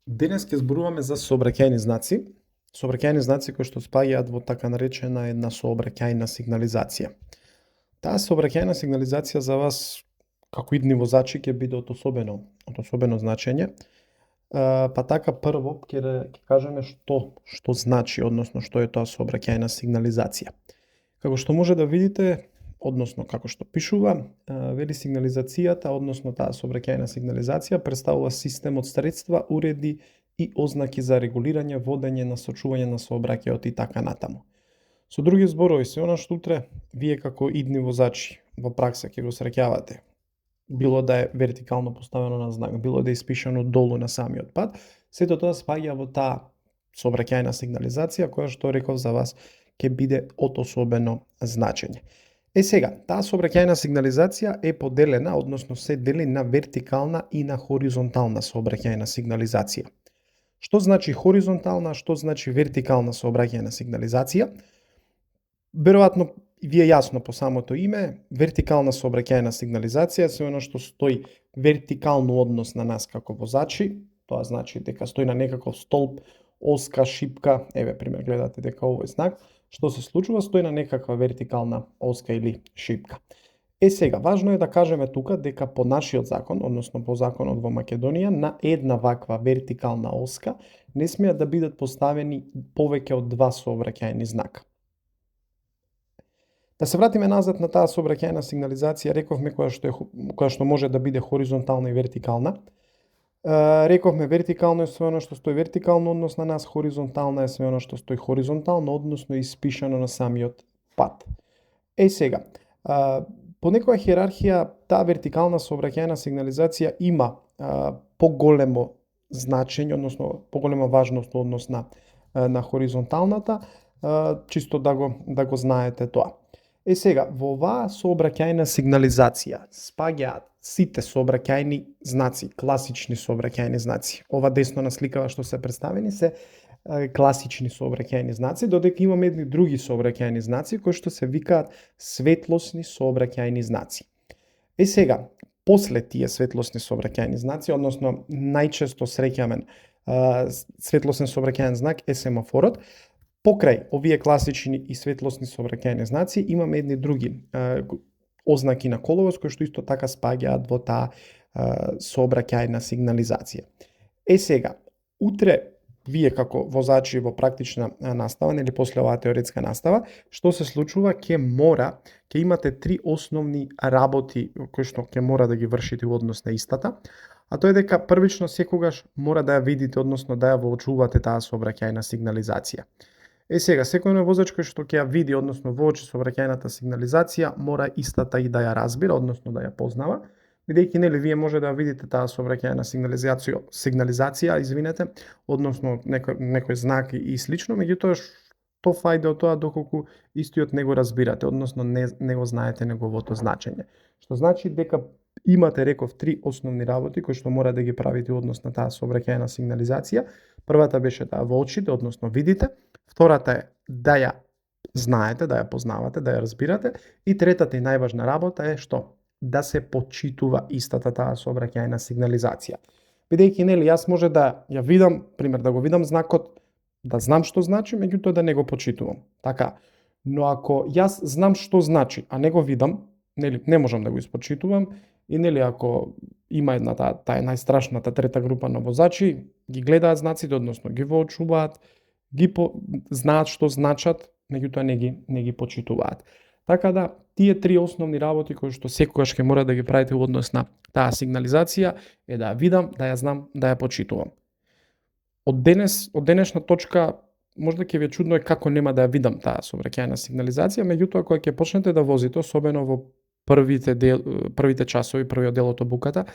Денес ќе зборуваме за сообраќајни знаци. Сообраќајни знаци кои што спаѓаат во така наречена една сообраќајна сигнализација. Таа сообраќајна сигнализација за вас како идни возачи ќе биде од особено значење. Па така прво ќе кажеме што значи, односно што е тоа сообраќајна сигнализација. Како што може да видите, односно како што пишува, вели сигнализацијата, односно таа сообраќајна сигнализација претставува систем од средства, уреди и ознаки за регулирање, водење, насочување на сообраќајот и така натаму. Со други зборови, се она што утре вие како идни возачи во пракса ќе го среќавате, било да е вертикално поставено на знак, било да е испишано долу на самиот пат, сето тоа спаѓа во таа сообраќајна сигнализација која што реков за вас ќе биде од особено значење. Сега, таа сообраќајна сигнализација е поделена, односно се дели на вертикална и на хоризонтална сообраќајна сигнализација. Што значи хоризонтална, што значи вертикална сообраќајна сигнализација? Веројатно ви е јасно по самото име, вертикална сообраќајна сигнализација се она што стои вертикално однос на нас како возачи, тоа значи дека стои на некаков столб, оска, шипка, еве пример гледате дека овој знак, што се случува, стои на некаква вертикална оска или шипка. Сега, важно е да кажеме тука дека по нашиот закон, односно по законот во Македонија, на една ваква вертикална оска не смеат да бидат поставени повеќе од два сообраќајни знака. Да се вратиме назад на таа сообраќајна сигнализација, рековме која што може да биде хоризонтална и вертикална. Рековме вертикално е све оно што стои вертикално однос на нас, хоризонтална е све оно што стои хоризонтално, односно испишано на самиот пат. Сега, по некоја хиерархија, таа вертикална сообраќајна сигнализација има поголемо значење, односно поголема важност однос на хоризонталната, чисто да го знаете тоа. Сега, во оваа сообраќајна сигнализација спаѓаат сите сообраќајни знаци, класични сообраќајни знаци. Ова десно на сликава што се представени се класични сообраќајни знаци, додека имаме едни други сообраќајни знаци кои што се викаат светлосни сообраќајни знаци. Сега, после тие светлосни сообраќајни знаци, односно најчесто среќамен светлосен сообраќајен знак е семафорот, покрај овие класични и светлосни сообраќајни знаци имаме едни други ознаки на коловоз кои што исто така спаѓаат во таа сообраќајна сигнализација. Сега, утре вие како возачи во практична настава или после оваа теоретска настава, што се случува, ќе имате три основни работи кои што ќе мора да ги вршите во однос на истата, а тоа е дека првично секогаш мора да ја видите, односно да ја воочувате таа сообраќајна сигнализација. Сега, секој возач кој што ќе ја види, односно воочи сообраќајната сигнализација, мора истата и да ја разбира, односно да ја познава, бидејќи вие може да ја видите таа сообраќајна сигнализација, односно некој знак и слично, меѓутоа што фајде од тоа доколку истиот не го разбирате, односно не го знаете неговото значење. Што значи дека имате, реков, три основни работи кои што мора да ги правите во однос на таа сообраќајна сигнализација. Првата беше да ја воочите, односно видите. Втората е да ја знаете, да ја познавате, да ја разбирате. И третата и најважна работа е што? Да се почитува истата таа сообраќајна сигнализација. Бидејќи јас може да ја видам, пример да го видам знакот, да знам што значи, меѓутоа да не го почитувам. Така, но ако јас знам што значи, а не го видам, не можам да го испочитувам, и ако има една таа најстрашната трета група на возачи, ги гледаат знаците, односно ги воочуваат, знаат што значат, меѓутоа не ги почитуваат. Така да, тие три основни работи кои што секогаш ќе мора да ги правите во однос на таа сигнализација е да ја видам, да ја знам, да ја почитувам. Од денешна точка можда ќе ви е чудно како нема да ја видам таа сообраќајна сигнализација, меѓутоа кога ќе почнете да возите, особено во првите часови, првиот дел од обуката,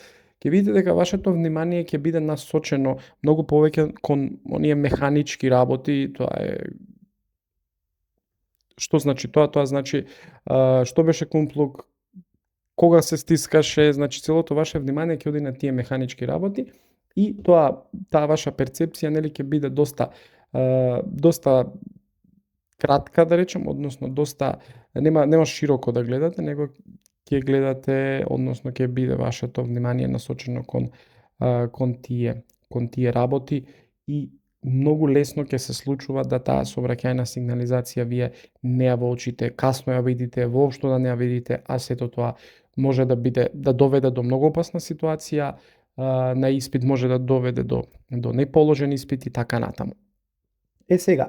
ќе видите дека вашето внимание ќе биде насочено многу повеќе кон оние механички работи. Тоа е што значи тоа? Тоа значи што беше кумплук, кога се стискаше, значи целото ваше внимание ќе оди на тие механички работи и таа ваша перцепција ќе биде доста кратка, да речем, односно нема широко да гледате, него ќе гледате, односно ќе биде вашето внимание насочено кон кон тие работи и многу лесно ќе се случува да таа сообраќајна сигнализација вие не ја воочите, касно ја видите, воопшто да не ја видите, а сето тоа може да доведе до многу опасна ситуација, на испит може да доведе до неположен испит и така натаму. Сега,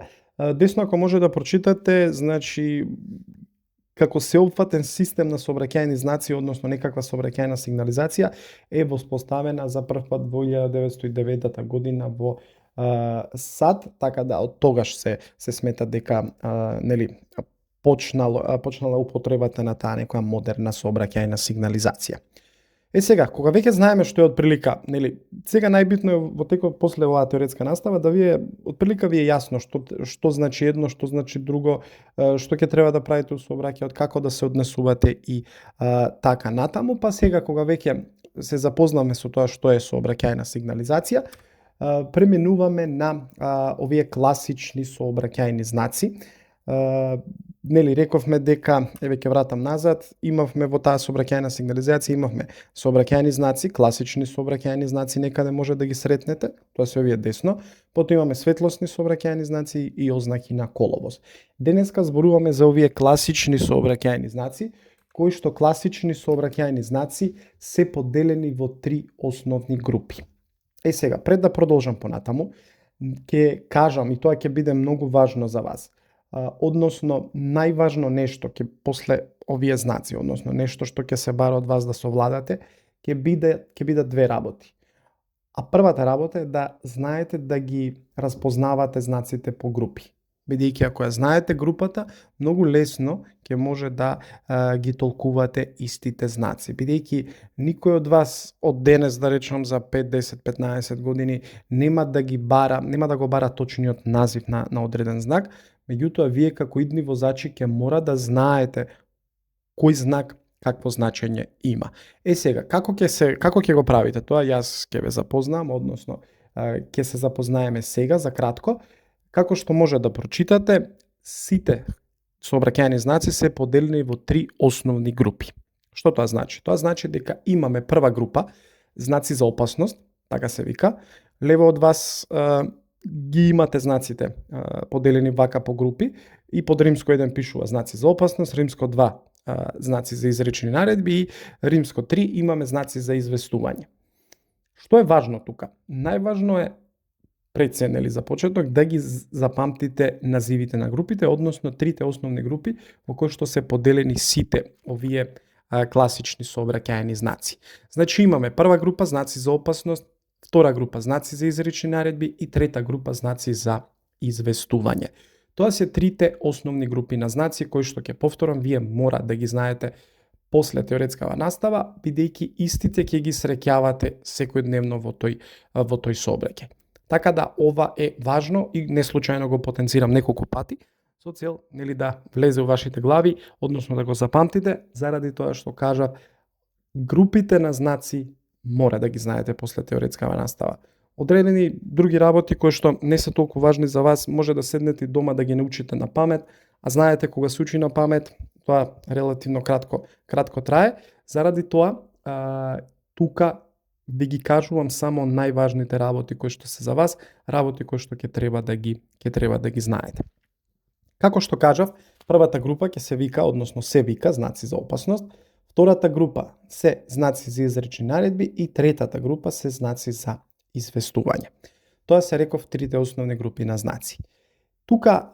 десно ако може да прочитате, значи како сеопфатен систем на сообраќајни знаци, односно некаква сообраќајна сигнализација е воспоставена за прв пат во 1909 година во САД, така да од тогаш се смета дека почнала употребата на таа некоја модерна сообраќајна сигнализација. Сега, кога веќе знаеме што е отприлика, сега најбитно е во текот после оваа теоретска настава да отприлика ви е јасно што значи едно, што значи друго, што ќе треба да правите во сообраќајот, како да се однесувате и така натаму, па сега кога веќе се запознавме со тоа што е сообраќајна сигнализација, преминуваме на овие класични сообраќајни знаци. Рековме дека, ќе вратам назад, имавме во таа сообраќајна сигнализација, имавме сообраќајни знаци, класични сообраќајни знаци, некаде може да ги сретнете, тоа се овие десно, потоа имаме светлосни сообраќајни знаци и ознаки на коловоз. Денеска зборуваме за овие класични сообраќајни знаци, кои што класични сообраќајни знаци се поделени во три основни групи. Сега, пред да продолжам понатаму, ќе кажам, и тоа ќе биде многу важно за вас, односно најважно нешто после овие знаци, односно нешто што ќе се бара од вас да совладате, ќе бидат две работи. А првата работа е да знаете да ги разпознавате знаците по групи. Бидејќи ако ја знаете групата, многу лесно ќе може да ги толкувате истите знаци. Бидејќи никој од вас од денес, да речем за 5, 10, 15 години, нема да го бара точниот назив на одреден знак, меѓутоа вие како идни возачи ќе мора да знаете кој знак какво значење има. Сега, како ќе го правите тоа, јас ќе ве запознам, односно ќе се запознаеме сега за кратко. Како што може да прочитате, сите сообраќајни знаци се поделени во три основни групи. Што тоа значи? Тоа значи дека имаме прва група, знаци за опасност, така се вика. Лево од вас ги имате знаците поделени вака по групи и под римско 1 пишува знаци за опасност, римско 2 знаци за изречени наредби и римско 3 имаме знаци за известување. Што е важно тука? Најважно е пред се, за почеток, да ги запамтите називите на групите, односно трите основни групи во кои што се поделени сите овие класични сообраќајни знаци. Значи имаме прва група знаци за опасност, втора група знаци за изречени наредби и трета група знаци за известување. Тоа се трите основни групи на знаци кои што ќе повторам, вие мора да ги знаете после теоретскава настава, бидејќи истите ќе ги среќавате секојдневно во тој сообраќај. Така да ова е важно и не случајно го потенцирам неколку пати со цел да влезе во вашите глави, односно да го запамтите, заради тоа што кажав, групите на знаци мора да ги знаете после теоретскава настава. Одредени други работи кои што не се толку важни за вас, може да седнете дома да ги научите на памет, а знаете кога се учи на памет, тоа релативно кратко трае. Заради тоа, тука ви ги кажувам само најважните работи кои што се за вас, работи кои што ќе треба да ги знаете. Како што кажав, првата група ќе се вика, односно се вика знаци за опасност, втората група се знаци за изречени наредби и третата група се знаци за известување. Тоа се реков трите основни групи на знаци. Тука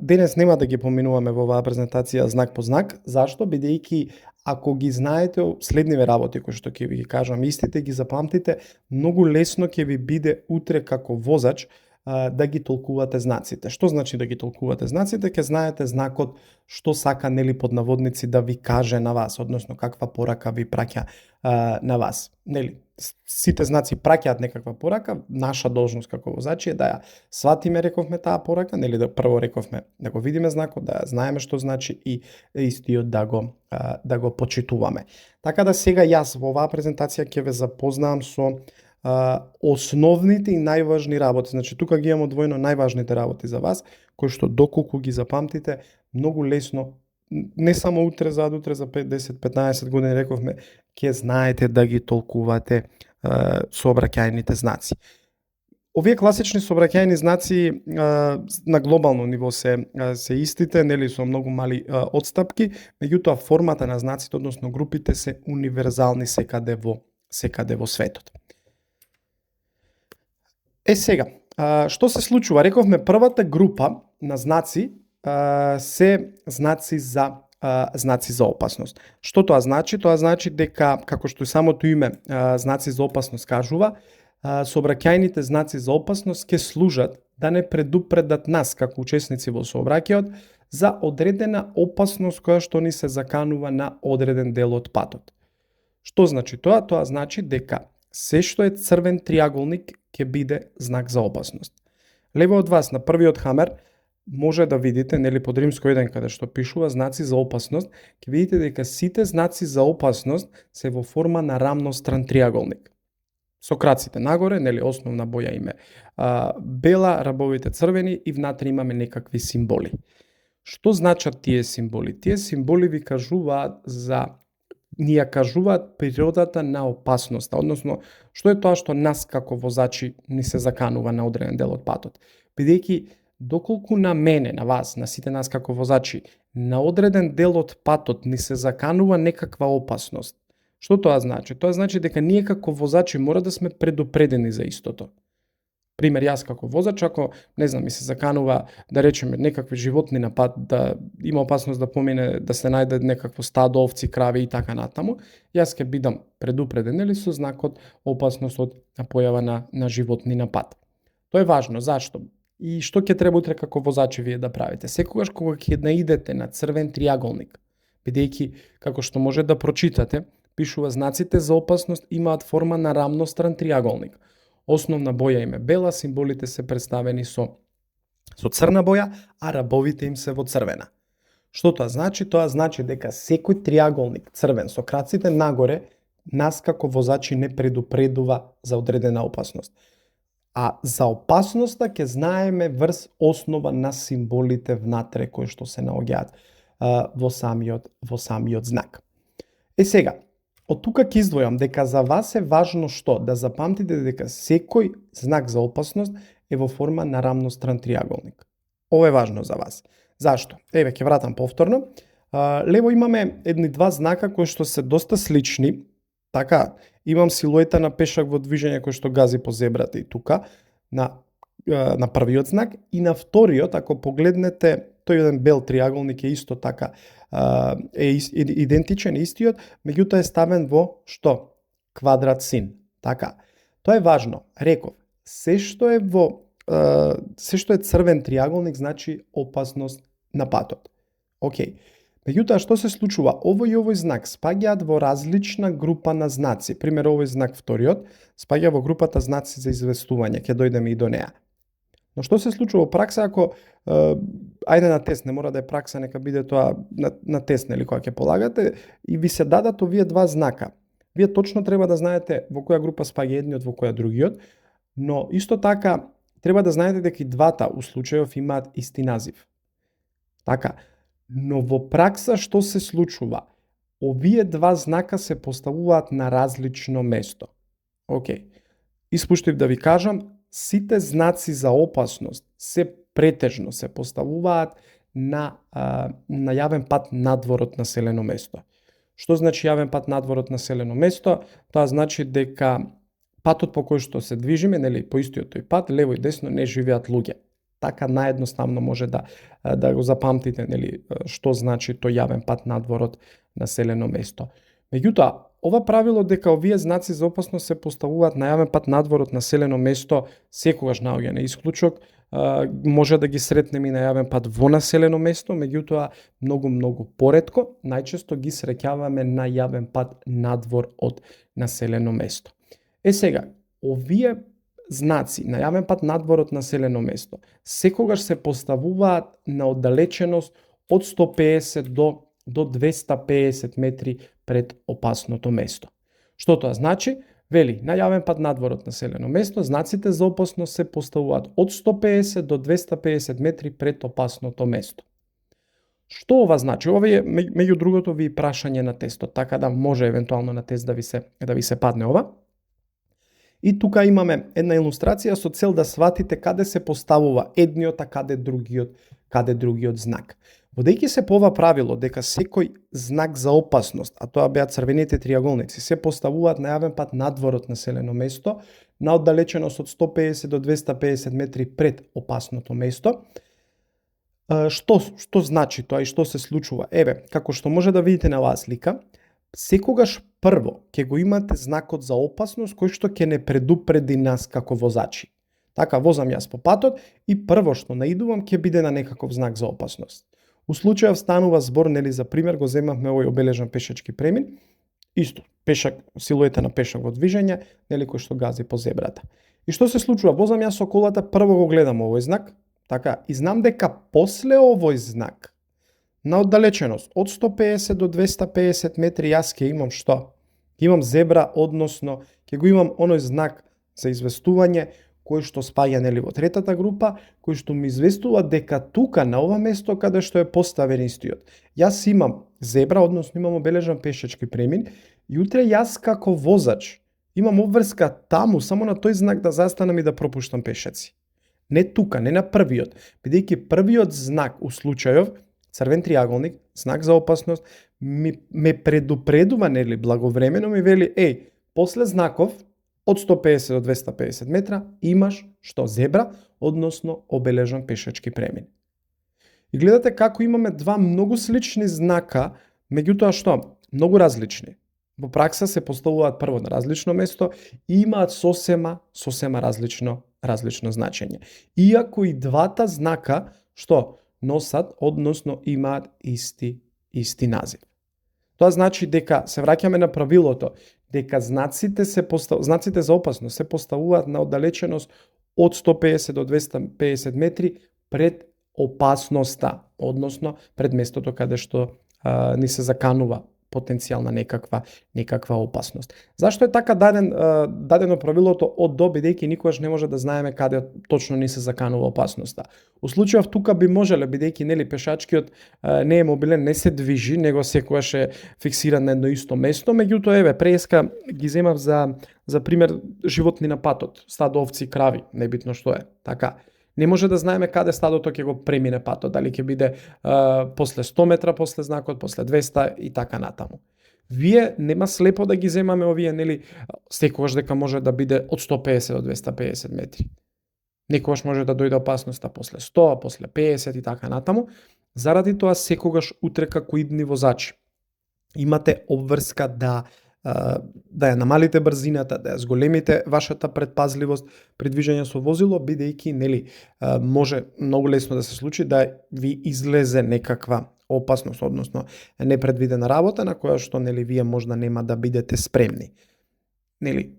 денес нема да ги поминуваме во оваа презентација знак по знак. Зашто? Бидејќи ако ги знаете следниве работи кои што ќе ви ги кажам, истите ги запамтите, многу лесно ќе ви биде утре како возач да ги толкувате знаците. Што значи да ги толкувате знаците? Ќе знаете знакот што сака под наводници да ви каже на вас, односно каква порака ви праќа на вас. Сите знаци праќаат некаква порака, наша должност како возачи е да ја сватиме, рековме таа порака, да прво рековме да го видиме знакот, да знаеме што значи и истиот да го почитуваме. Така да сега јас во оваа презентација ќе ве запознавам со основните и најважни работи. Значи тука ги имам одвоено најважните работи за вас, кои што доколку ги запамтите, многу лесно, не само утре, за 5, 10, 15 години рековме, ќе знаете да ги толкувате сообраќајните знаци. Овие класични сообраќајни знаци на глобално ниво се истите, нели, со многу мали одстапки, меѓутоа формата на знаците, односно групите, се универзални секаде во светот. Сега, што се случува? Рековме првата група на знаци се знаци за опасност. Што тоа значи? Тоа значи дека, како што и самото име знаци за опасност кажува, сообраќајните знаци за опасност ќе служат да не предупредат нас како учесници во сообраќајот за одредена опасност која што ни се заканува на одреден дел од патот. Што значи тоа? Тоа значи дека се што е црвен триаголник ќе биде знак за опасност. Лево од вас на првиот хамер може да видите, нели, под римско 1 каде што пишува знаци за опасност, ќе видите дека сите знаци за опасност се во форма на рамностран триаголник. Со краците нагоре, нели, основна боја име бела, рабовите црвени и внатре имаме некакви символи. Што значат тие символи? Тие символи ви кажуваат ни ја кажуваат природата на опасноста, односно што е тоа што нас како возачи ни се заканува на одреден дел од патот. Бидејќи доколку на мене, на вас, на сите нас како возачи, на одреден дел од патот ни се заканува некаква опасност. Што тоа значи? Тоа значи дека ние како возачи мора да сме предупредени за истото. Пример, јас како возач, ако, не знам, ми се заканува, да речеме, некакви животни на пат, да има опасност да помине, да се најде некакво стадо овци, крави и така натаму, јас ќе бидам предупреден или со знакот опасност од појава на животни на пат. Тоа е важно. Зашто? И што ќе треба утре како возачи вие да правите? Секогаш кога ќе наидете на црвен триаголник, бидејќи, како што може да прочитате, пишува знаците за опасност имаат форма на рамностран триаголник. Основна боја им е бела, символите се представени со црна боја, а рабовите им се во црвена. Што тоа значи? Тоа значи дека секој триаголник црвен со краците нагоре нас како возачи не предупредува за одредена опасност. А за опасноста ќе знаеме врз основа на символите внатре кои што се наоѓаат во самиот знак. Сега, од тука ќе издвојам дека за вас е важно што? Да запамтите дека секој знак за опасност е во форма на рамностран триаголник. Ова е важно за вас. Зашто? Еве, ќе вратам повторно. Лево имаме едни два знака кои што се доста слични. Така, имам силуета на пешак во движење кој што гази по зебрата и тука, на првиот знак, и на вториот, ако погледнете, тој еден бел триаголник е исто така, е идентичен, истиот, меѓутоа е ставен во што? Квадрат син. Така. Тоа е важно. Реков, се што е црвен триаголник значи опасност на патот. Океј. Меѓутоа, што се случува? Овој и овој знак спаѓаат во различна група на знаци. Пример, овој знак вториот спаѓа во групата знаци за известување, ќе дојдеме и до неа. Но што се случува во пракса ако ајде на тест, не мора да е пракса, нека биде тоа на тест, нели, кога ќе полагате и ви се дадат овие два знака. Вие точно треба да знаете во која група спаѓа едниот, во која другиот, но исто така треба да знаете дека и двата у случајов имаат исти назив. Така. Но во пракса што се случува? Овие два знака се поставуваат на различно место. Океј. Испуштив да ви кажам, сите знаци за опасност се претежно се поставуваат на јавен пат надвор од населено место. Што значи јавен пат надвор од населено место? Тоа значи дека патот по кој што се движиме, нели, по истиот тој пат, лево и десно не живеат луѓе. Така наедноставно може да го запамтите, нели, што значи тој јавен пат надвор од населено место. Меѓутоа, ова правило дека овие знаци за опасност се поставуваат на јавен пат надвор од населено место секогаш наоѓа на исклучок, може да ги сретнеме и на јавен пат во населено место, меѓутоа многу поретко, најчесто ги среќаваме на јавен пат надвор од населено место. Сега, овие знаци на јавен пат надвор од населено место секогаш се поставуваат на оддалеченост од 150 до 250 метри пред опасното место. Што тоа значи? Вели, на јавен пат надвор од населено место, знаците за опасност се поставуваат од 150 до 250 метри пред опасното место. Што ова значи? Ова е, меѓу другото, ви прашање на тестот, така да може евентуално на тест да ви се падне ова. И тука имаме една илустрација со цел да сватите каде се поставува едниот, а каде другиот знак. Водејќи се по ова правило дека секој знак за опасност, а тоа беа црвените триаголници, се поставуваат на јавен пат надвор од населено место, на оддалеченост од 150 до 250 метри пред опасното место. Што значи тоа и што се случува? Еве, како што може да видите на оваа слика, секогаш прво ќе го имате знакот за опасност кој што ќе не предупреди нас како возачи. Така возам јас по патот и прво што наидувам ќе биде на некаков знак за опасност. У случајов станува збор, нели, за пример го земавме овој обележан пешачки премин, исто, пешак, силуета на пешак во движење, нели, кој што гази по зебрата. И што се случува? Возам јас со колата, прво го гледам овој знак, така, и знам дека после овој знак, на оддалеченост од 150 до 250 метри, јас ќе имам што? Имам зебра, односно, ќе го имам оној знак за известување, кој што спаѓа, нели, во третата група, кој што ми известува дека тука, на ова место каде што е поставен истиот, јас имам зебра, односно имам обележан пешачки премин, и утре јас како возач имам обврска таму, само на тој знак да застанам и да пропуштам пешаци. Не тука, не на првиот, бидејќи првиот знак у случајов, црвен триаголник, знак за опасност, ме предупредува, нели, благовремено ми вели, после знаков, од 150 до 250 метра, имаш што? Зебра, односно обележан пешачки премин. И гледате како имаме два многу слични знака, меѓутоа што? Многу различни. Во пракса се поставуваат прво на различно место и имаат сосема различно значење. Иако и двата знака, што? Носат, односно имаат исти назив. Тоа значи дека се враќаме на правилото, дека знаците за опасност се поставуваат на оддалеченост од 150 до 250 метри пред опасноста, односно пред местото каде што ни се заканува потенцијална некаква опасност. Зашто е така дадено правилото од до, бидејќи никогаш не може да знаеме каде точно ни се заканува опасноста. У случајов тука би можеле, бидејќи, нели, пешачкиот не е мобилен, не се движи, него секогаш е фиксиран на едно исто место, меѓутоа еве преска ги земав за пример животни на патот, стадо овци, крави, небитно што е. Така, не може да знаеме каде стадото ќе го премине патот, дали ќе биде после 100 метра после знакот, после 200 и така натаму. Вие нема слепо да ги земаме овие, нели, секогаш дека може да биде од 150 до 250 метри. Некогаш може да дојде опасноста после 100, после 50 и така натаму. Заради тоа секогаш утре како идни возачи имате обврска да ја намалите брзината, да ја зголемите вашата предпазливост при движење со возило, бидејќи, нели, може многу лесно да се случи да ви излезе некаква опасност, односно непредвидена работа на која што, нели, вие можда нема да бидете спремни. Нели,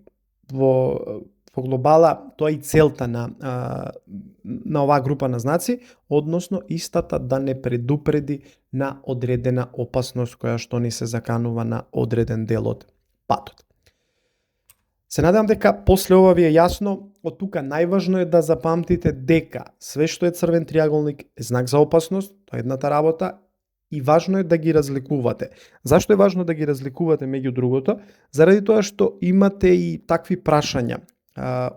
во глобала тоа и целта на оваа група на знаци, односно истата да не предупреди на одредена опасност која што ни се заканува на одреден дел од патот. Се надевам дека после ова ви е јасно. Од тука најважно е да запамтите дека све што е црвен триаголник е знак за опасност, тоа е едната работа, и важно е да ги разликувате. Зашто е важно да ги разликувате меѓу другото? Заради тоа што имате и такви прашања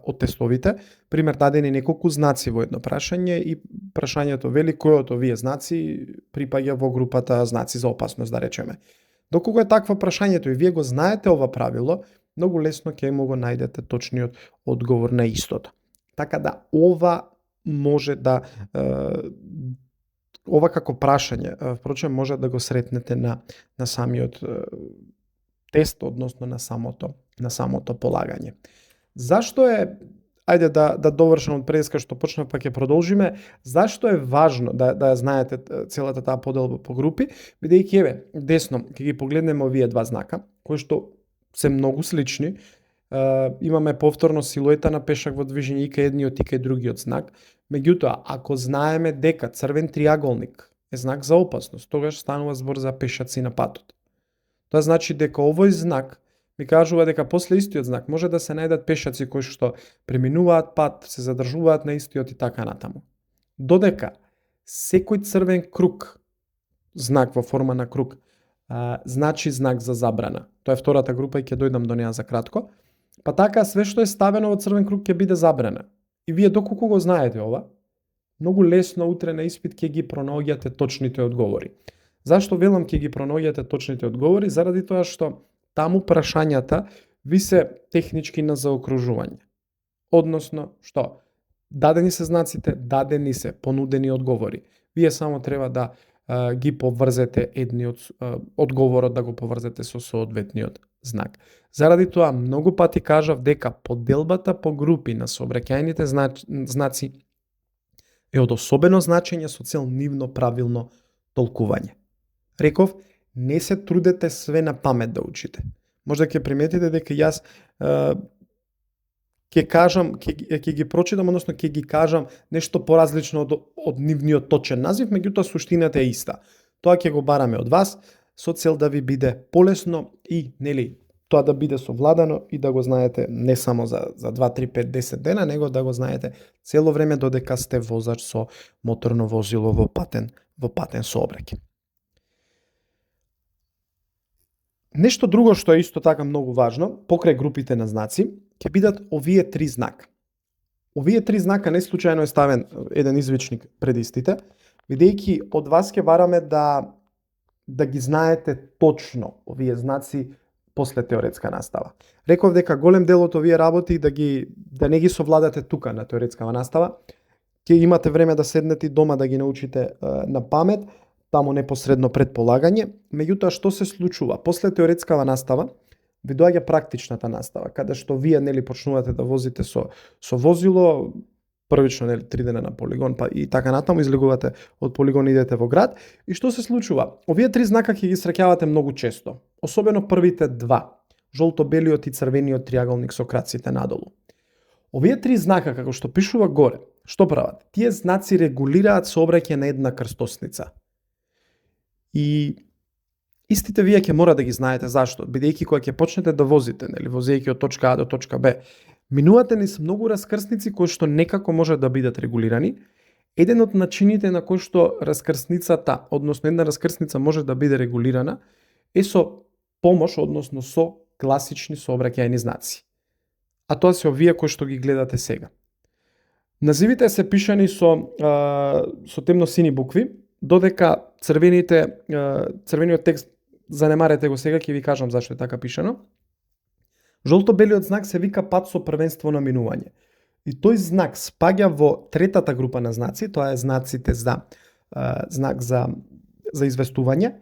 од тестовите, пример дадени неколку знаци во едно прашање и прашањето вели кој од овие знаци припаѓа во групата знаци за опасност, да речеме. Доколку е такво прашањето и вие го знаете ова правило, многу лесно ќе му го најдете точниот одговор на истото. Така да ова може да ова како прашање, впрочем, може да го сретнете на самиот тест, односно на самото полагање. Зашто е, ајде да довршам од преска што почнав, па ќе продолжиме, зашто е важно да знаете целата таа поделба по групи, бидејќи еве десно ќе ги погледнеме овие два знака кои што се многу слични. Имаме повторно силуета на пешак во движење и кај едниот и кај другиот знак. Меѓутоа, ако знаеме дека црвен триаголник е знак за опасност, тогаш станува збор за пешаци на патот. Тоа значи дека овој знак ми кажува дека после истиот знак може да се најдат пешаци кои што преминуваат пат, се задржуваат на истиот и така натаму. Додека секој црвен круг, знак во форма на круг, значи знак за забрана. Тоа е втората група и ќе дојдам до неа за кратко. Па така све што е ставено во црвен круг ќе биде забрана. И вие доколку го знаете ова, многу лесно утре на испит ќе ги пронаоѓате точните одговори. Зашто велам ќе ги пронаоѓате точните одговори? Заради тоа што таму прашањата ви се технички на заокружување. Односно, што? Дадени се знаците, дадени се понудени одговори. Вие само треба да ги поврзете едниот одговорот, да го поврзете со соодветниот знак. Заради тоа, многу пати кажав дека поделбата по групи на сообраќајните знаци е од особено значење со цел нивно правилно толкување. Реков, не се трудете све на памет да учите. Можда ќе приметите дека јас ќе ги прочитам, односно ќе ги кажам нешто поразлично од нивниот точен назив, меѓутоа суштината е иста. Тоа ќе го бараме од вас со цел да ви биде полесно и тоа да биде совладано и да го знаете не само за 2, 3, 5, 10 дена, него да го знаете цело време додека сте возач со моторно возило во патен сообраќај. Нешто друго што е исто така многу важно, покрај групите на знаци, ќе бидат овие 3 знака. Овие 3 знака не случајно е ставен еден извичник пред истите, бидејќи од вас ќе бараме да ги знаете точно овие знаци после теоретска настава. Реков дека голем дел од овие работи да не ги совладате тука на теоретскава настава, ќе имате време да седнете дома да ги научите на памет, таму непосредно пред полагање. Меѓутоа што се случува? После теоретскава настава ви доаѓа практичната настава, каде што вие почнувате да возите со возило, првично 3 дена на полигон, па и така натаму излегувате од полигон и идете во град. И што се случува? Овие 3 знака ќе ги среќавате многу често, особено првите 2, жолто-белиот и црвениот триаголник со краците надолу. Овие 3 знака, како што пишува горе, што прават? Тие знаци регулираат сообраќај на една крстосница. И истите вие ќе мора да ги знаете зашто, бидејќи кога ќе почнете да возите, возејќи од точка А до точка Б, минувате низ многу раскрсници кои што некако може да бидат регулирани. Еден од начините на кој што раскрсницата, односно една раскрсница може да биде регулирана, е со помош, односно со класични сообраќајни знаци. А тоа се овие кои што ги гледате сега. Називите се пишани со темно-сини букви, додека црвениот текст занемарете го сега, ќе ви кажам зашто е така пишано. Жолто-белиот знак се вика пат со првенство на минување. И тој знак спаѓа во третата група на знаци, тоа е знаците за знак за известување,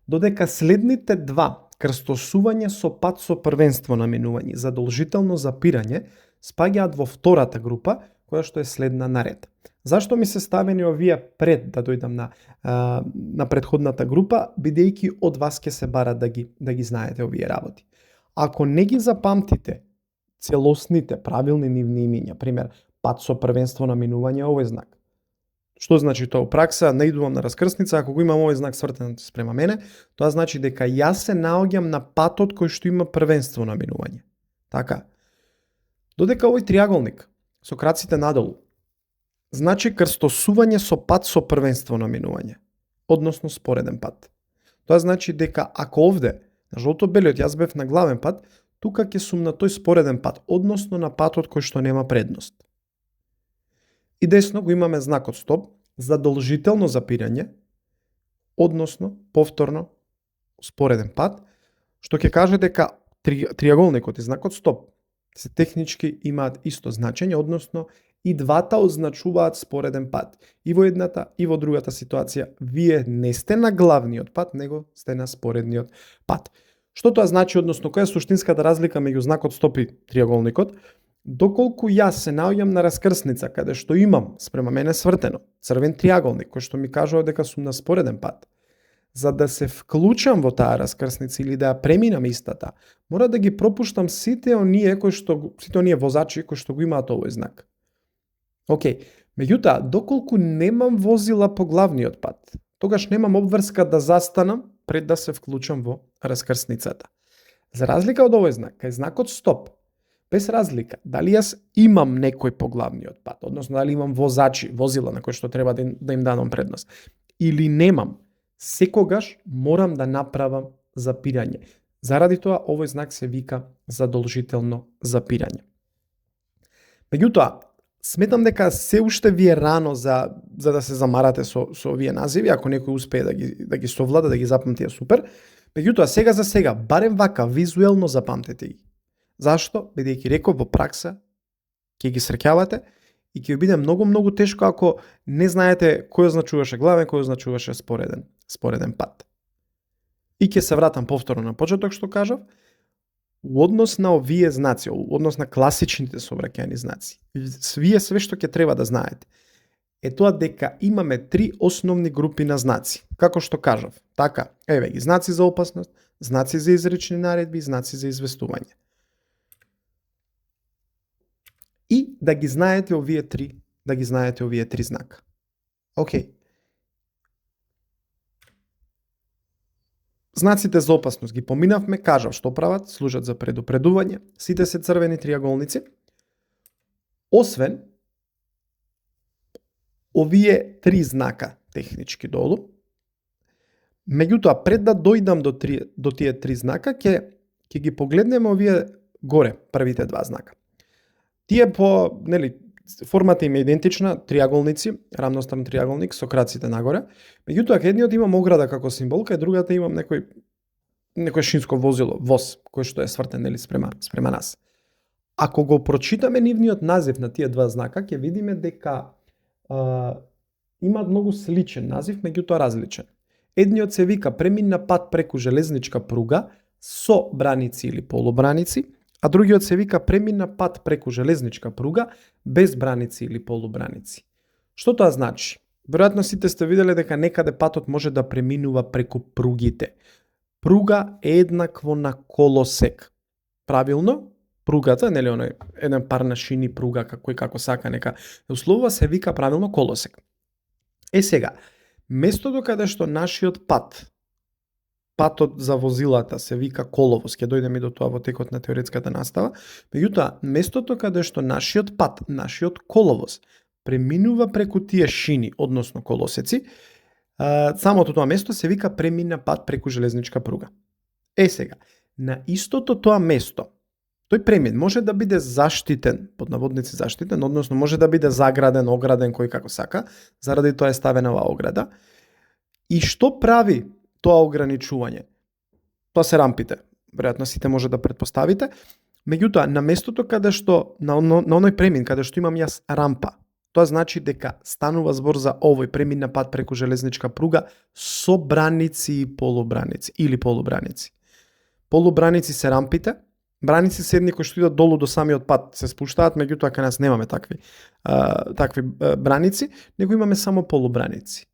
додека следните 2, крстосување со пат со првенство на минување, задолжително запирање, спаѓаат во втората група, која што е следна наред. Зашто ми се ставени овие пред да дојдам на претходната група, бидејќи од вас ќе се бара да ги знаете овие работи. Ако не ги запамтите целосните правилни нивни имиња, пример, пат со првенство на минување овој знак. Што значи тоа? У пракса наидувам на раскрсница, ако го имам овој знак свртен спрема мене, тоа значи дека јас се наоѓам на патот кој што има првенство на минување. Така. Додека овој триаголник со краците надолу значи крстосување со пат со првенство на минување, односно спореден пат. Тоа значи дека ако овде на жолто-белиот јас бев на главен пат, тука ќе сум на тој спореден пат, односно на патот кој што нема предност. И десно го имаме знакот стоп, задолжително запирање, односно повторно спореден пат, што ќе каже дека триаголникот и знакот стоп се технички имаат исто значење, односно и двата означуваат спореден пат. И во едната и во другата ситуација вие не сте на главниот пат, него сте на споредниот пат. Што тоа значи, односно која е суштинската разлика меѓу знакот стоп и триаголникот? Доколку јас се наоѓам на раскрсница каде што имам спрема мене свртено црвен триаголник кој што ми кажува дека сум на спореден пат, за да се вклучам во таа раскрсница или да ја преминам истата, мора да ги пропуштам сите оние возачи кои што го имаат овој знак. Океј, меѓутоа, доколку немам возила по главниот пат, тогаш немам обврска да застанам пред да се вклучам во раскрсницата. За разлика од овој знак, кај знакот стоп, без разлика дали јас имам некој по главниот пат, односно дали имам возила на кои што треба да им дадам предност, или немам, секогаш морам да направам запирање. Заради тоа, овој знак се вика задолжително запирање. Меѓутоа, сметам дека се уште ви е рано за да се замарате со овие називи, ако некој успее да ги совлада, да ги запамти, е супер. Меѓутоа, сега за сега, барем вака визуелно запамтете ги. Зашто? Бидејќи реков, во пракса ќе ги среќавате и ќе ви биде многу тешко ако не знаете кој означуваше главен, кој означуваше спореден пат. И ќе се вратам повторно на почеток што кажав, у однос на овие знаци, у однос на класичните сообраќајни знаци, вие све што ќе треба да знаете е тоа дека имаме три основни групи на знаци. Како што кажав, така, еве ги, знаци за опасност, знаци за изречни наредби, знаци за известување. И да ги знаете овие три знака. Океј. Знаците за опасност ги поминавме, кажав што прават, служат за предупредување, сите се црвени триаголници, освен овие три знака технички долу. Меѓутоа, пред да дојдам до тие три знака, ќе ги погледнеме овие горе, првите два знака. Тие по, формата им е идентична, триаголници, рамностран триаголник со краците нагоре. Меѓутоа, едниот имам ограда како символ, кај другата имам некој шинско возило, воз, кој што е свртен спрема нас. Ако го прочитаме нивниот назив на тие два знака, ќе видиме дека имаат многу сличен назив, меѓутоа различен. Едниот се вика преминна пат преку железничка пруга со браници или полубраници, а другиот се вика преминна пат преку железничка пруга без браници или полубраници. Што тоа значи? Веројатно сите сте виделе дека некаде патот може да преминува преку пругите. Пруга е еднакво на колосек. Правилно, пругата, оној еден пар на шини пруга, како сака нека условува, се вика правилно колосек. Сега, местото каде што нашиот патот за возилата се вика коловоз, ќе дојдеме до тоа во текот на теоретската настава, меѓутоа, местото каде што нашиот пат, нашиот коловоз, преминува преку тие шини, односно колосеци, самото тоа место се вика премина пат преку железничка пруга. Сега, на истото тоа место, тој премин може да биде заштитен, под наводници заштитен, односно може да биде заграден, ограден, кој како сака, заради тоа е ставена оваа ограда. И што прави тоа ограничување? Тоа се рампите. Веројатно сите може да претпоставите. Меѓутоа, на местото каде што, на оној премин, каде што имам јас рампа, тоа значи дека станува збор за овој премин на пат преку железничка пруга со браници и полубраници, или полубраници. Полубраници се рампите, браници се едни кои што идат долу до самиот пат, се спуштаат, меѓутоа кај нас немаме такви браници, него имаме само полубраници.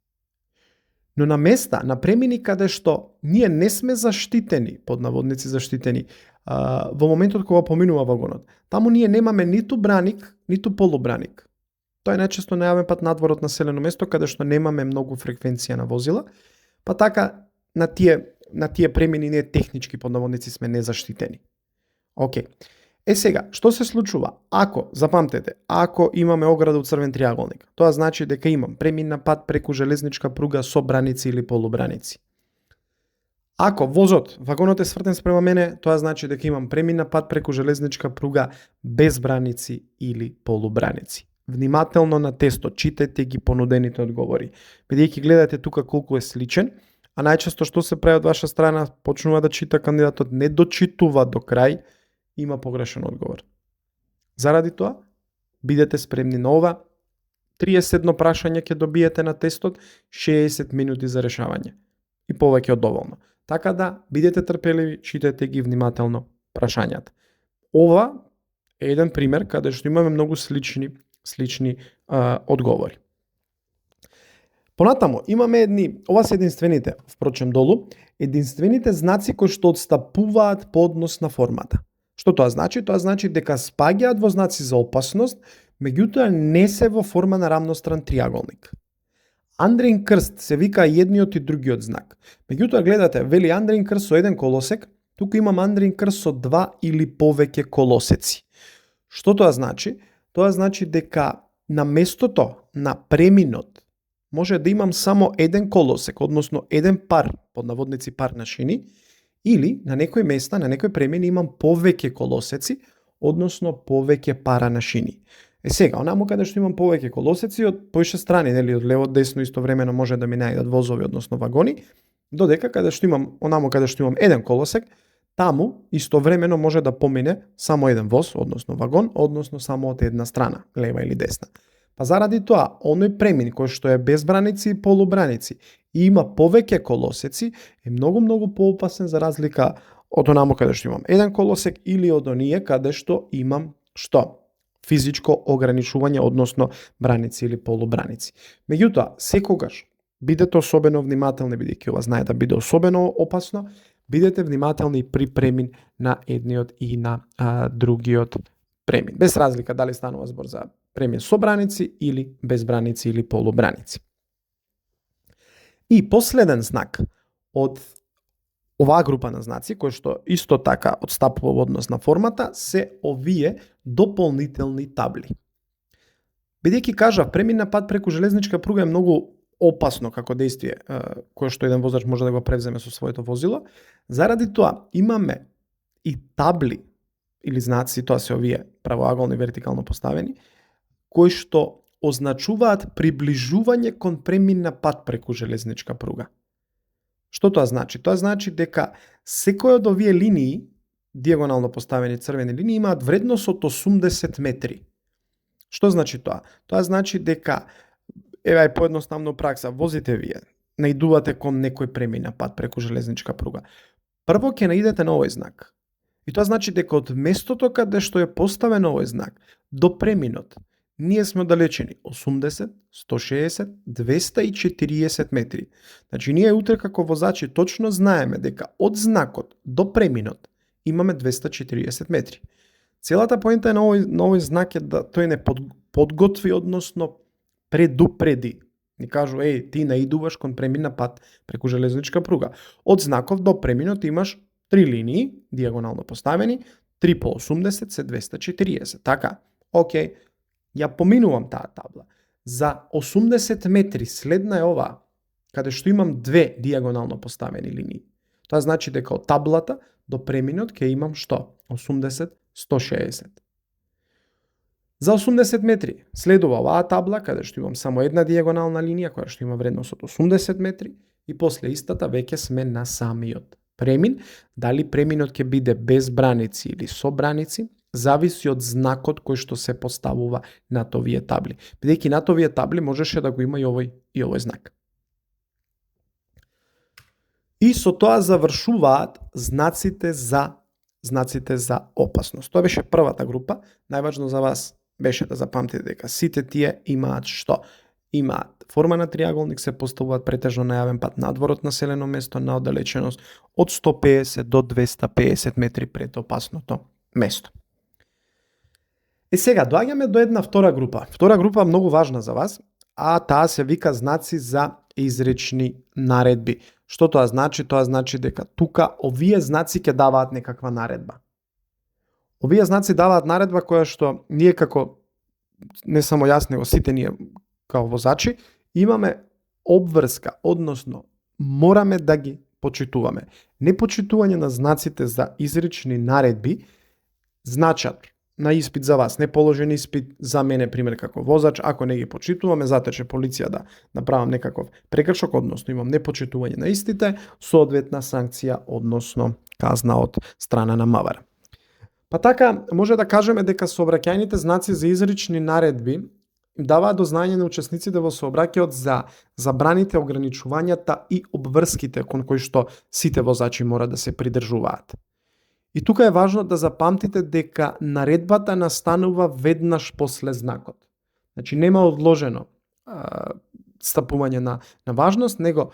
Но на места, на премини каде што ние не сме заштитени, под наводници заштитени, во моментот кога поминува вагонот, таму ние немаме ниту браник, ниту полубраник. Тоа е најчесто најавен пат надвор од населено место, каде што немаме многу фреквенција на возила, па така на тие премини ние технички под наводници сме незаштитени. Океј. Сега, што се случува? Ако, запамтете, ако имаме ограда од црвен триаголник, тоа значи дека имам премин на пат преку железничка пруга со браници или полубраници. Ако вагонот е свртен спрема мене, тоа значи дека имам премин на пат преку железничка пруга без браници или полубраници. Внимателно на тестот, читајте ги понудените одговори. Бидејќи гледате тука колку е сличен, а најчесто што се прави од ваша страна, почнува да чита кандидатот, не дочитува до крај, има погрешен одговор. Заради тоа, бидете спремни на ова. 31 прашање ќе добиете на тестот, 60 минути за решавање. И повеќе од доволно. Така да, бидете трпеливи, читајте ги внимателно прашањата. Ова е еден пример каде што имаме многу слични одговори. Понатамо, имаме ова се единствените, впрочем долу, единствените знаци кои што одстапуваат по однос на формата. Што тоа значи? Тоа значи дека спаѓаат во знаци за опасност, меѓутоа не се во форма на рамностран триаголник. Андрин крст се вика едниот и другиот знак. Меѓутоа гледате, вели Андрин крст со еден колосек, туку имам Андрин крст со два или повеќе колосеци. Што тоа значи? Тоа значи дека на местото на преминот може да имам само еден колосек, односно еден пар, под наводници пар на шини, Или на некои места, на некои премини имам повеќе колосеци, односно повеќе пара на шини. Сега, онаму каде што имам повеќе колосеци од поише страни, нели, од лево десно истовремено може да ми најдат возови, односно вагони, додека каде што имам онаму каде што имам еден колосек, таму истовремено може да помине само еден воз, односно вагон, односно само од една страна, лева или десна. Па заради тоа, оној премин кој што е без браници и полубраници и има повеќе колосеци, е многу поопасен за разлика од онаму каде што имам еден колосек или од оние каде што имам што? Физичко ограничување, односно браници или полубраници. Меѓутоа, секогаш бидете особено внимателни, бидејќи ова знае да биде особено опасно, бидете внимателни при премин на едниот и на другиот премин. Без разлика дали станува збор за премин со браници или без браници или полубраници. И последен знак од оваа група на знаци, кој што исто така одстапува во однос на формата, се овие дополнителни табли. Бидејќи кажав, премин на пат преку железничка пруга е многу опасно како действие, кое што еден возач може да го превземе со своето возило, заради тоа имаме и табли или знаци, тоа се овие правоаголни вертикално поставени, кои што означуваат приближување кон премин на пат преку железничка пруга. Што тоа значи? Тоа значи дека секој од овие линии, диагонално поставени црвени линии, имаат вредност од 80 метри. Што значи тоа? Тоа значи дека, еве поедноставно пракса, возите вие, наидувате кон некој премин на пат преку железничка пруга. Прво ќе наидете на овој знак. И тоа значи дека од местото каде што е поставен овој знак до преминот, ние сме оддалечени 80, 160, 240 метри. Значи, ние утре како возачи точно знаеме дека од знакот до преминот имаме 240 метри. Целата поента на овој знак е да тој не подготви, односно предупреди. Ни кажу, ти наидуваш кон премин на пат преку железничка пруга. Од знаков до преминот имаш 3 линии, диагонално поставени, 3 по 80 се 240. Така, окей. Ја поминувам таа табла. За 80 метри следна е ова, каде што имам две диагонално поставени линии. Тоа значи дека од таблата до преминот ќе имам што? 80, 160. За 80 метри следува оваа табла, каде што имам само една диагонална линија, која што има вредност од 80 метри, и после истата веќе сме на самиот премин. Дали преминот ќе биде без браници или со браници, зависи од знакот кој што се поставува над овие табли. Бидејќи над овие табли можеше да го има и овој знак. И со тоа завршуваат знаците за опасност. Тоа беше првата група. Најважно за вас беше да запамтите дека сите тие имаат што? Имаат форма на триаголник, се поставуваат претежно на јавен пат надвор од населено место на оддалеченост од 150 до 250 метри пред опасното место. Сега доаѓаме до една втора група. Втора група многу важна за вас, а таа се вика знаци за изречни наредби. Што тоа значи? Тоа значи дека тука овие знаци ќе даваат некаква наредба. Овие знаци даваат наредба која што ние како, не само јас, него сите ние како возачи, имаме обврска, односно мораме да ги почитуваме. Непочитување на знаците за изречни наредби значат на испит за вас, не положен испит за мене, пример како возач, ако не ги почитуваме, затече полиција да направам некаков прекршок, односно имам непочитување на истите, соодветна санкција, односно казна од страна на МВР. Па така, може да кажеме дека сообраќајните знаци за изречни наредби даваат до знаење на учесниците во сообраќајот за забраните, ограничувањата и обврските кон кои што сите возачи мора да се придржуваат. И тука е важно да запамтите дека наредбата настанува веднаш после знакот. Значи нема одложено стапување на важност, него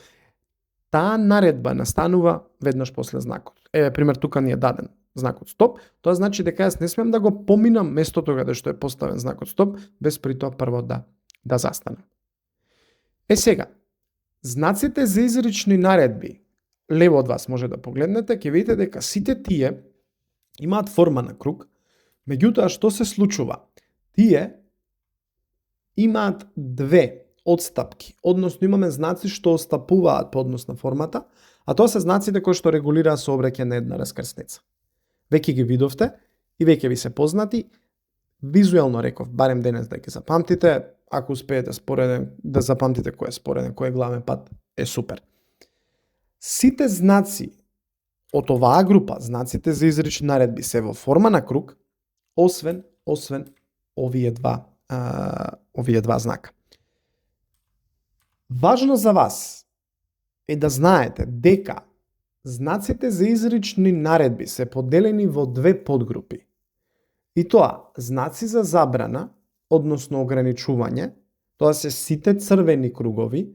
таа наредба настанува веднаш после знакот. Еве пример, тука ни е даден знакот стоп, тоа значи дека јас не смеам да го поминам местото каде што е поставен знакот стоп, без при тоа прво да застанам. Сега, знаците за изречни наредби, лево од вас може да погледнете, ќе видите дека сите тие имаат форма на круг, меѓутоа што се случува? Тие имаат две одстапки, односно имаме знаци што отстапуваат по однос на формата, А тоа се знаците кои што регулираат сообраќај на една раскрсница. Веќе ги видовте и веќе ви се познати. Визуелно реков, барем денес да ги запамтите, ако успеете спореден да запамтите кој е спореден, кој е главен пат, е супер. Сите знаци од оваа група, знаците за изречни наредби се во форма на круг, освен овие два знака. Важно за вас е да знаете дека знаците за изречни наредби се поделени во две подгрупи. И тоа, знаци за забрана, односно ограничување, тоа се сите црвени кругови.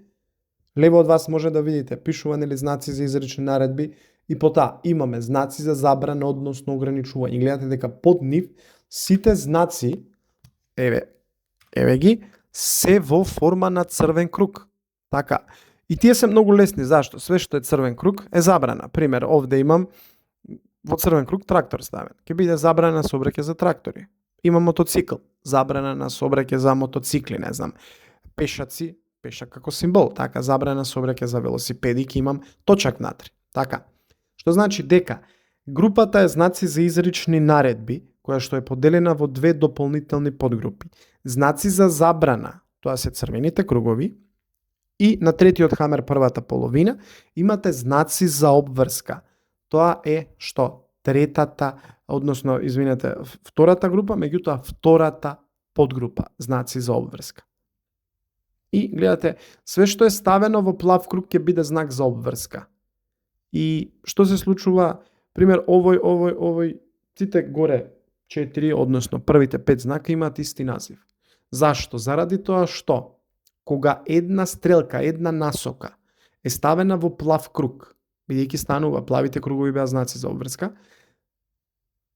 Лево од вас може да видите пишувани или знаци за изречни наредби и потоа имаме знаци за забрана, односно ограничување. Гледате дека под нив сите знаци, еве ги, се во форма на црвен круг. Така. И тие се многу лесни. Зашто? Све што е црвен круг е забрана. Пример, овде имам во црвен круг трактор ставен. Ќе биде забрана сообраќај за трактори. Има мотоцикл, забрана на сообраќај за мотоцикли, не знам. Пешаци, пешак како символ, така, забрана сообраќај за велосипеди, ќе имам точак натри. Така. Што значи дека групата е знаци за изречни наредби, која што е поделена во две дополнителни подгрупи. Знаци за забрана, тоа се црвените кругови, и на третиот хамер, првата половина, имате знаци за обврска. Тоа е што? Втората група, меѓутоа втората подгрупа, знаци за обврска. И гледате, све што е ставено во плав круг ќе биде знак за обврска. И што се случува, пример, овој, сите горе 4, односно првите 5 знака имаат исти назив. Зашто? Заради тоа што кога една стрелка, една насока е ставена во плав круг, бидејќи станува, плавите кругови беа знаци за обврска,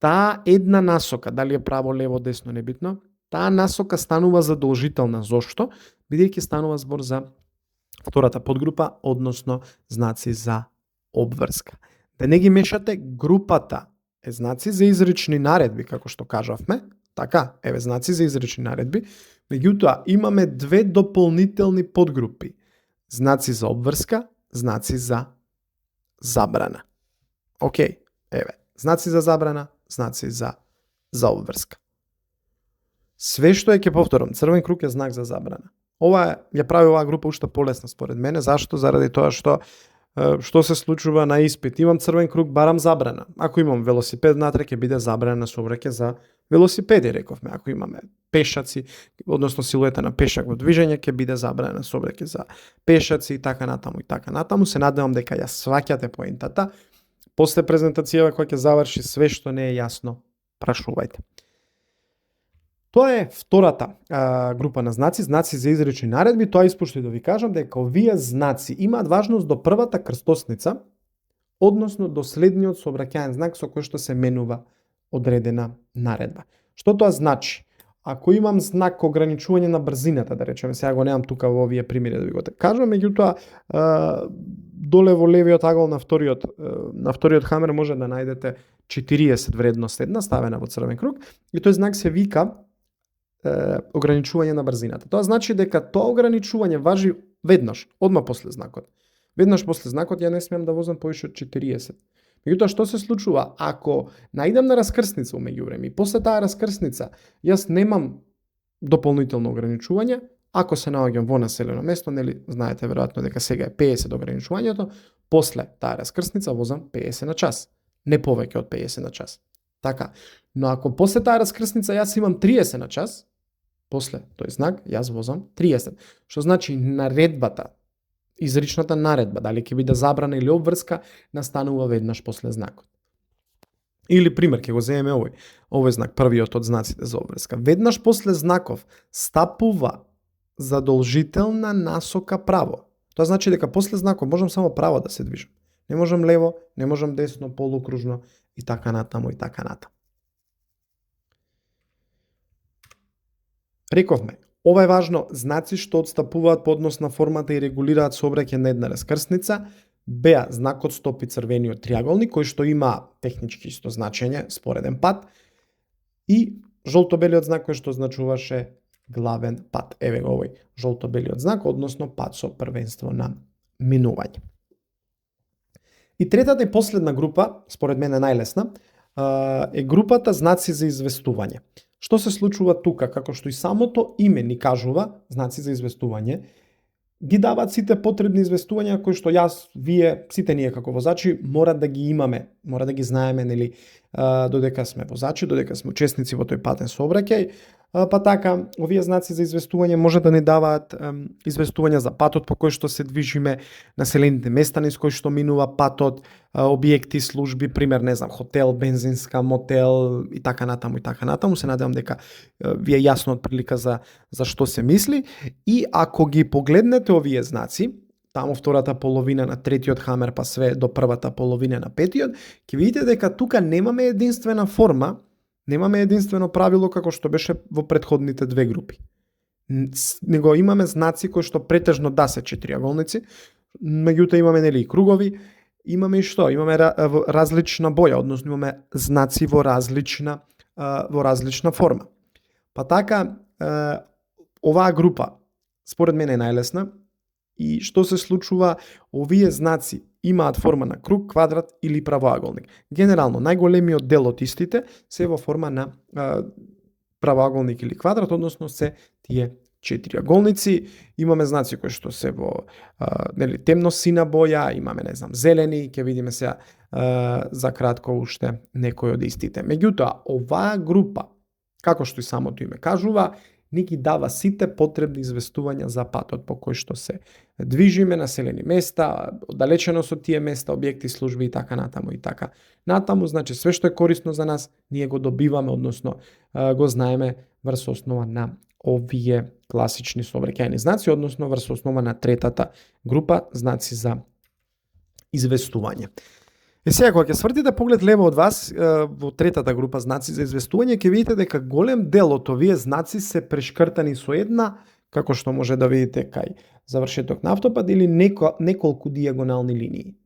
таа една насока, дали е право, лево, десно, небитно, таа насока станува задолжителна. Зошто? Бидејќи станува збор за втората подгрупа, односно знаци за обврска. Да не ги мешате, групата е знаци за изречни наредби, како што кажавме, така, еве знаци за изречни наредби, меѓутоа имаме две дополнителни подгрупи. Знаци за обврска, знаци за забрана. Океј, еве, знаци за забрана, знаци за обврска. Све што е, ќе повторам, црвен круг е знак за забрана. Ова ја прави оваа група уште полесна според мене, зашто? Заради тоа што се случува на испит. Имам црвен круг, барам забрана. Ако имам велосипед натре, ќе биде забрана сообраќај за велосипеди, рековме. Ако имаме пешаци, односно силуета на пешак во движење, ќе биде забрана сообраќај за пешаци и така натаму. Се надевам дека ја сваќате поентата. После презентацијава која ќе заврши, све што не е јасно, прашувајте. Тоа е втората група на знаци, знаци за изречни наредби. Тоа испушти да ви кажам дека овие знаци имаат важност до првата крстосница, односно до следниот сообраќаен знак со кој што се менува одредена наредба. Што тоа значи? Ако имам знак ограничување на брзината, да речеме, сега го немам тука во овие примери да ви го кажам, меѓутоа доле во левиот агол на вториот хамер може да најдете 40 вредност една ставена во црвен круг и тој знак се вика ограничување на брзината. Тоа значи дека тоа ограничување важи веднаш, одма после знакот. Веднаш после знакот ја не смеам да возам повише од 40. Меѓутоа што се случува ако наидам на раскрсница меѓувреме и после таа раскрсница јас немам дополнително ограничување, ако се наоѓам во населено место, нели знаете веројатно дека сега е 50 ограничувањето, после таа раскрсница возам 50 на час, не повеќе од 50 на час. Така, но ако после таа раскрсница јас имам 30 на час, после тој знак јас возам 30. Што значи наредбата, изричната наредба, дали ќе биде забрана или обврска, настанува веднаш после знакот. Или пример, ќе го земеме овој знак, првиот од знаците за обврска. Веднаш после знаков стапува задолжителна насока право. Тоа значи дека после знаков можам само право да се движам. Не можам лево, не можам десно, полукружно и така натаму и така натаму. Рековме, ова е важно, знаци што отстапуваат по однос на формата и регулираат сообраќај на една раскрсница, беа знакот стоп и црвениот триаголник, кој што има технички исто значење, спореден пат, и жолто-белиот знак кој што означуваше главен пат. Еве го овој жолто-белиот знак, односно пат со првенство на минување. И третата и последна група, според мене најлесна, е групата знаци за известување. Што се случува тука? Како што и самото име ни кажува, знаци за известување, ги даваат сите потребни известувања кои што јас, вие, сите ние како возачи мора да ги имаме, мора да ги знаеме, нели, додека сме возачи, додека сме учесници во тој патен сообраќај. Па така, овие знаци за известување може да ни даваат известувања за патот по кој што се движиме, населените места низ кои што минува патот, објекти, служби, пример, не знам, хотел, бензинска, мотел и така натаму и така натаму. Се надевам дека ви е јасно од прилика за што се мисли. И ако ги погледнете овие знаци, таму втората половина на третиот хамер па све до првата половина на петиот, ќе видите дека тука немаме единствена форма, немаме единствено правило како што беше во претходните две групи. Него имаме знаци кои што претежно да се четириаголници, меѓутоа имаме, нели, и кругови, имаме и што? Имаме различна боја, односно имаме знаци во различна форма. Па така, оваа група според мене е најлесна. И што се случува? Овие знаци имаат форма на круг, квадрат или правоаголник. Генерално, најголемиот дел од истите се во форма на правоаголник или квадрат, односно се тие четириаголници. Имаме знаци кои што се во нели, темно сина боја, имаме, не знам, зелени, ќе видиме сега за кратко уште некои од истите. Меѓутоа, оваа група, како што и самото име кажува, ни ги дава сите потребни известувања за патот по кој што се движиме, населени места, оддалечено со тие места, објекти, служби и така натаму и така натаму. Значи, све што е корисно за нас, ние го добиваме, односно го знаеме врз основа на овие класични сообраќајни знаци, односно врз основа на третата група знаци за известување. Сега, кога ќе свртите поглед лево од вас, во третата група знаци за известување, ќе видите дека голем дел од овие знаци се прешкртани со една, како што може да видите кај завршеток на автопат, или неколку дијагонални линии,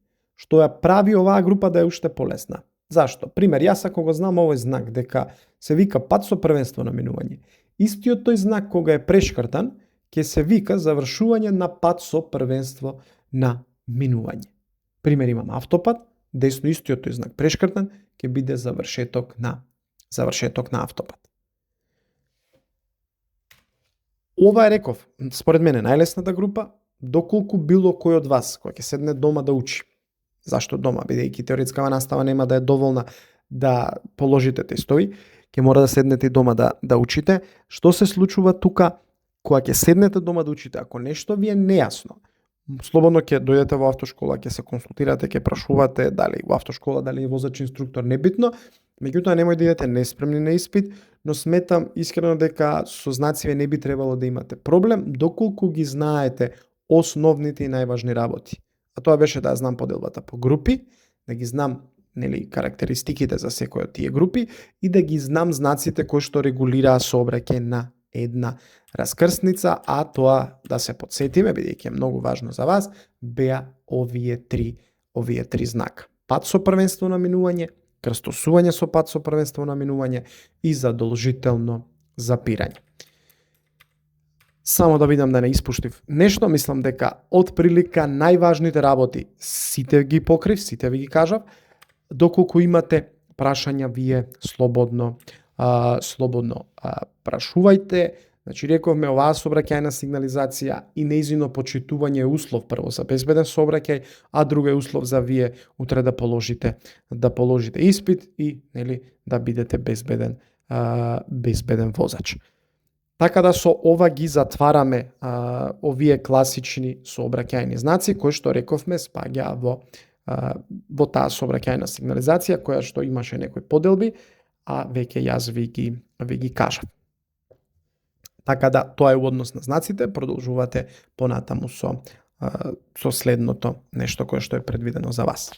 што ја прави оваа група да е уште полесна. Зашто? Пример, јас ако го знам овој знак дека се вика пат со првенство на минување, истиот тој знак кога е прешкртан, ќе се вика завршување на пат со првенство на минување. Пример, имам автопат, десно истиот тој знак прешкртан ќе биде завршеток на автопат. Ова е, реков, според мене најлесната група, доколку било кој од вас кој ќе седне дома да учи. Зашто дома, бидејќи теоретскава настава нема да е доволна да положите тестови, ќе мора да седнете дома да учите. Што се случува тука кога ќе седнете дома да учите? Ако нешто ви е нејасно, слободно ќе дојдете во автошкола, ќе се консултирате, ќе прашувате дали во автошкола, дали возач инструктор, небитно. Меѓутоа немој да идете неспремни на испит, но сметам искрено дека со знаци не би требало да имате проблем доколку ги знаете основните и најважни работи. А тоа беше да знам поделбата по групи, да ги знам, нели, карактеристиките за секој од тие групи и да ги знам знаците кои што регулираа сообраќај на една раскрсница, а тоа, да се потсетиме, бидејќи е многу важно за вас, беа овие три знака. Пат со првенство на минување, крстосување со пат со првенство на минување и задолжително запирање. Само да видам да не испуштив нешто, мислам дека од прилика најважните работи сите ги покрив, сите ви ги кажав. Доколку имате прашања, вие слободно прашувајте. Значи, рековме, оваа сообраќајна сигнализација и нејзино почитување е услов прво за безбеден сообраќај, а друго е услов за вие утре да положите испит и, нели, да бидете безбеден возач. Така да со ова ги затвараме овие класични сообраќајни знаци кои што рековме спаѓаа во таа сообраќајна сигнализација која што имаше некои поделби, а веќе јас ви ги кажав. Така да тоа е однос на знаците, продолжувате понатаму со следното нешто кое што е предвидено за вас.